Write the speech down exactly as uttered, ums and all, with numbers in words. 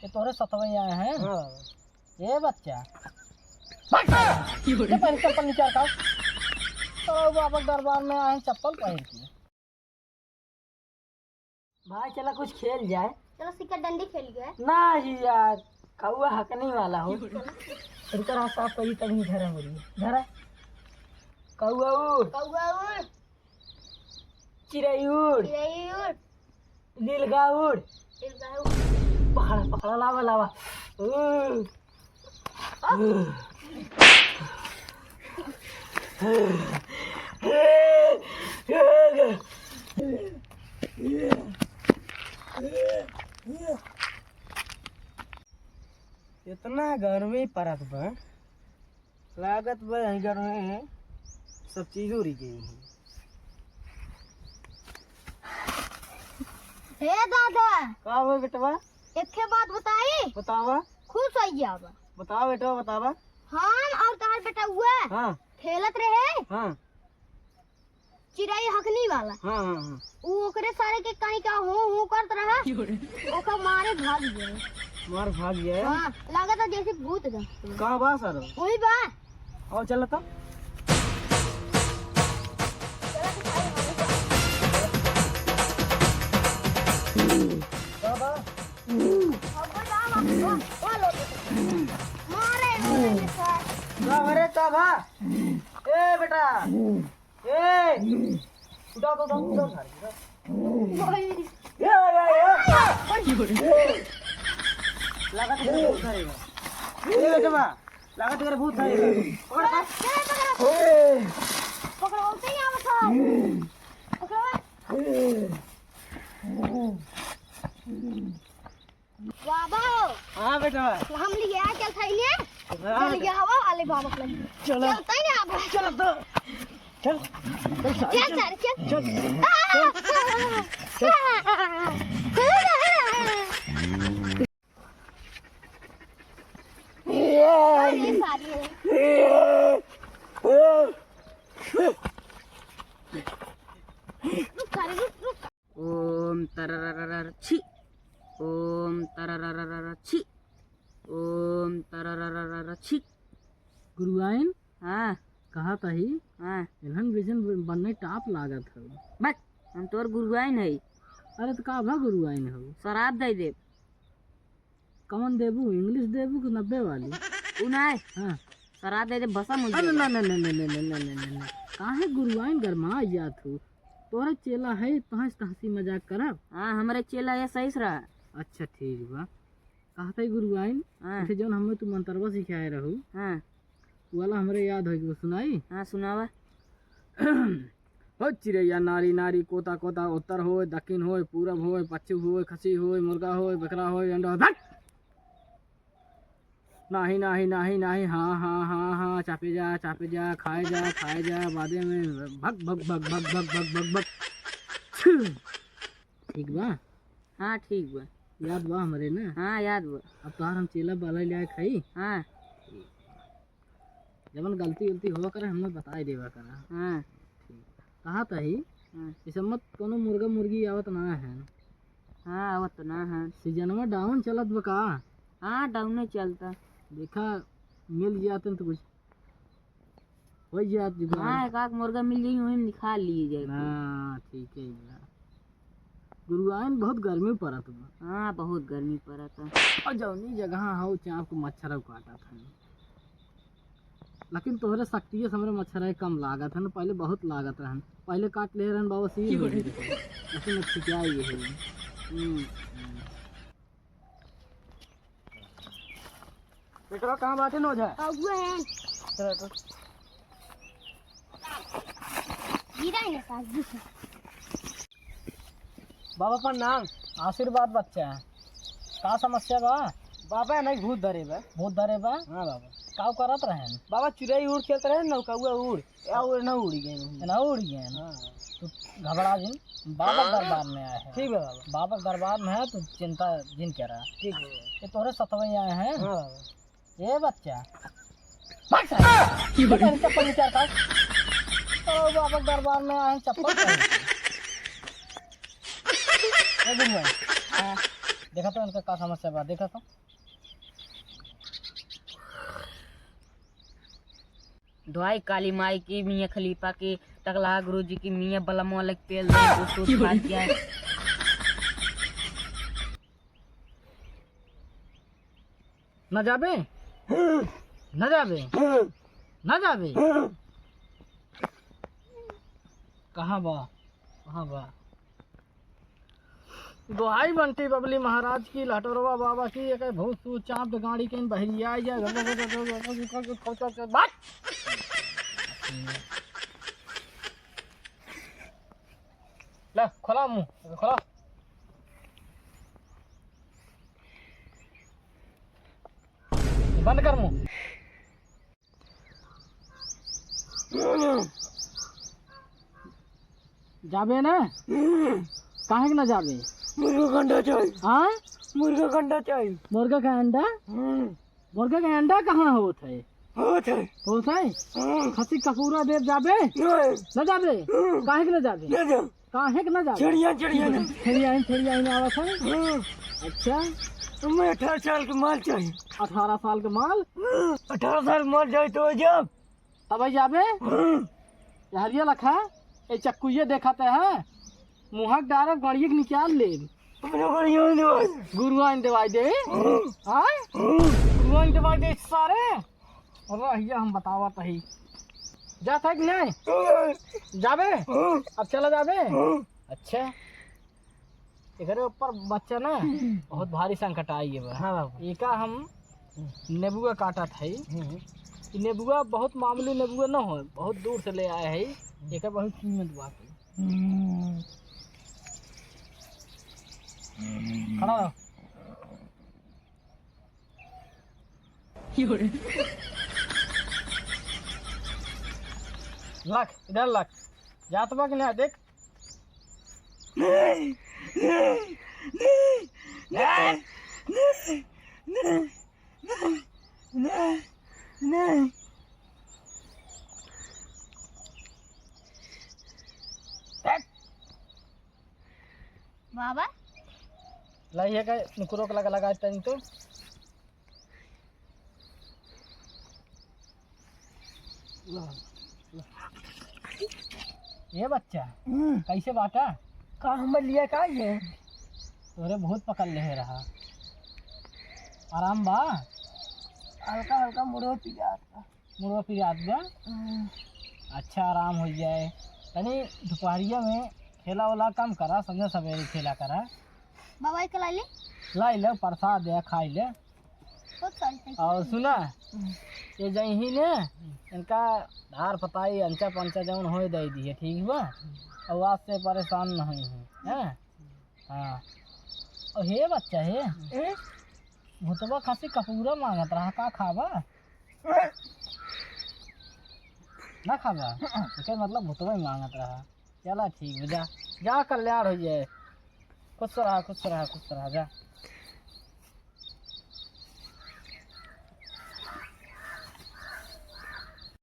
ये तोहरे सतवई आए हैं? हाँ। ए बच्चा, भाग साला। ये पहन चप्पल नीचे रखा। तो बाबा के दरबार में आए हैं चप्पल पहन के। भाई चला कुछ खेल जाए। चलो सिक्का डंडी खेल गए। ना ही यार, कौआ हकनी वाला हो। इनका रास्ता आप कभी तभी घर है मुझे। घर है। कौआ उड़। कौआ उड़। चिड़ै उड़। चिड़ै उड़। लीलगाय उड़। लीलगाय उड़। पकड़ा, पकड़ा, लावा, लावा। उड़। इतना गर्मी पड़त बा। लागत बा यही घर में सब चीज उड़ी गई है। हे दादा, का हो बेटवा? एक ठे बात बताई? बतावा। खुश हो जाबा। बतावा बेटवा, बतावा। हम और तहार बेटवा हाँ। खेलत रहे। हाँ। चिड़ै हकनी वाला। हाँ, हाँ, हाँ। उ ओकरे सारे के कहीं का हूँ, हूँ करत रहा। ओकर मारे भाग गए। मार भाग गए? हाँ, लागत है जैसे भूत का। कहाँ बा सर? वही बा। आओ, चल तो। चला तो भाई, हम लोग। कहाँ बा? अब कोई बा, बा, बा, बा, लो। मारे, मारे, सर। का रे, का बा? ए, बेटा। ए! उठा, उठा, उठा, उठा, उठा। भाई। ए, ए, ए, ए। लागत है भूत धरेगा। ए, बेटवा, लागत है भूत धरेगा। पकड़, पकड़। ए, पकड़ो। पकड़ो, उसे ही आवत है। पकड़ो। बाबा। हाँ बेटा। हम लिया चल थैले। हाँ। चल गया हवा वाले बाबा के लगे। चलो। चलते ही ना आप। चलो तो। चल। चल सारे, चल। चल। अरे सारे। रुक सारे, रुक, रुक। ओम तररररर छी। ओम तररररर छी। ओम तररररर छी। गुरुआइन? हाँ। कहत ही? हाँ। इन्हन बिजन ब-, बन्ने टाप लागत हौ। बक, हम तोर गुरुआइन है। अरे त का भा गुरुआइन हौ? सराप दे दे। कवन देबू? English देबू कि नब्बे वाली? उ नाय। हाँ। सराप दे दे, भसम हो अरे जाए। ना, ना, ना। काहे गुरुआइन गरमाइ जात हौ? तोहरे चेला है, तोहसे त हँसी मजाक करब। हाँ, हमरे चेला है, सही से रहा। अच्छा, ठीक बा। कहत ही गुरुआइन, हाँ। इसे जौन हमें तू मंतरवा सिखाए रहू, हाँ। उ वाला हमरे याद होइ गवा, सुनाई? हाँ, सुनावा। हो चिरैया नारी नारी, कोता कोता, उत्तर होय, दक्षिण होय, पूरब होय, पश्चिम होय, खसी होय, मुर्गा होय, बकरा होय, अंडा होय, धक! नाही, नाही, नाही, नाही, हाँ, हाँ, हाँ, हाँ, चापे जा, चापे जा, खाए जा, खाए जा, बादे में भग, भग, भग। ठीक बा? हाँ, ठीक बा। याद बा हमरे ना? हाँ, याद बा। अब तोहार हम चेला बाला लिया खाई? हाँ। जवन गलती उलती होवा करे, हमें बताए देवा करा। हाँ। ठीक। कहत ही, हाँ। इसे मत कोनो मुर्गा मुर्गी आवत ना है। हाँ, आवत ना है। सीजनवा down चलत बा का? हाँ, down ही चलता। देखा, मिल जाते तो कुछ हो जात जुगाड़। हाँ, एक आध मुर्गा मिल जाई, वही में निकाल लिए जाए। हाँ, ठीक है भैया। गुरुआइन बहुत गर्मी पड़त बा। हाँ, बहुत गर्मी पड़त है। और जौनी जगह हो, चाप को मच्छर काटत है। लेकिन तोहरे शक्तिये से हमरे मच्छर कम लागत है ना, पहले बहुत लागत रहन। पहले काट ले रहन बाबा, सील हो गई। लेकिन अब छिटिया ये है। हम्म। बेटवा कहाँ बाटे नोझा? अगुआ है। चलो तो। गिरा है साथ में। बाबा प्रणाम। आशीर्वाद बच्चा। का समस्या बा? बाबा नहीं भूत धरे बा। भूत धरे बा? हाँ बाबा। का करत रहन? बाबा चिड़ै उड़ खेलत रहन, नौकौआ उड़। या उड़ ना उड़ी गए। ना उड़ी गए। हाँ। तू घबरा जिन, बाबा दरबार में आए हैं। ठीक बा बाबा। बाबा दरबार में है, तू चिंता जिन करा। ठीक बा बाबा। ये तोहरे सतवई आए हैं। हाँ बाबा। ए बच्चा, भाग साला। ये पहन चप्पल नीचे रखा। ओ बाबा दरबार में आए हैं, चप्पल पहन के। ए गुरुआइन, हाँ। देखा तो इनका का समस्या बा, देखा तो। दुआई काली माई की, मियाँ खलीफा की, टकला गुरु जी की, मियाँ बलम वाले पेल दे, वो सूत फाट जाए। ना जाबे? ना जाबे? ना जाबे? कहाँ बा? कहाँ बा? दोहाई बंटी बबली महाराज की, लहटोरवा बाबा की, एक भूत सूत चाप गाड़ी के बहरिया या बात। ले, खोला मुंह, खोला। बंद कर मुंह। जाबे ना? काहे के ना जाबे? मुर्गा का अंडा चाही। हाँ? मुर्गा का अंडा चाही। मुर्गा का अंडा? हम्म। मुर्गा का अंडा कहाँ होत है? होत है। होत है? हाँ। खसी कपूरा देव जाबे? नहीं। ना जाबे? हम्म। काहे के ना जाबे? ना जाओ। काहे के ना जाबे? छेड़िया, छेड़िया ना। छेड़िया, छेड़िया ना आवत है? हम्म। अच्छा। मैं अठारह साल के माल चाही। अठारह साल के माल? हम्म। अठारह साल के माल चाही तो जाओ। तब आई जाबे? हम्म। ये हरिया लखा, ये चक्कुइये देखाते हैं, मुँहक डारब, गड़िये के निकाल लेब। अपना गड़िया में दवाई। गुरुआइन दवाई दे। हम्म। आय? हम्म। गुरुआइन दवाई दे सारे। अरे हिया हम बतावत ही। जात है कि नहीं? हम्म। जाबे? हम्म। अब चला जाबे? हम्म। अच्छा। एकरे ऊपर बच्चा ना, हम्म। बहुत भारी संकट आई है बा। हाँ बाबू। एका हम नेबुआ काटत हई। हम्म। ई नेबुआ बहुत मामूली नेबुआ न हो, बहुत दूर से ले आए हई। एका बहुत कीमत बाटे। हम्म। खड़ा रहो। रख, इधर रख। जात बा कि ना, देख। नहीं, नहीं, नहीं, नहीं। बाबा? लाई है का नुकरो के लगा, लगा तनी तो। ये बच्चा, हम्म। कैसे बाटा? का हमर लिया का ये? तोरे बहुत पकड़ ले रहा। आराम बा? हल्का हल्का मुड़ो पिरात बा। मुड़वा पिरात बा? हम्म। अच्छा, आराम हो जाए। तनी दोपहरिया में खेला वाला कम करा, संझा सवेरे खेला करा। बाबा, एक लाई ले। लाई ले, प्रसाद है, खाई ले। बहुत सारी खाई और ले। सुना, हम्म। ये जइही ने, इनका धार पताई, अंचा पंचा जौन होए दे दिए, ठीक बा? और आज से परेशान नहीं है, हैं? हाँ। और हे बच्चा, हे? ए? भुतवा खासी कपूरा मांगत रहा, का खाबा? ना खाबा? एकर मतलब भुतवा ही मांगत रहा। चला ठीक बा, जा, जा कल्याण हो जाए। खुश रहा, खुश रहा, खुश रहा, जा।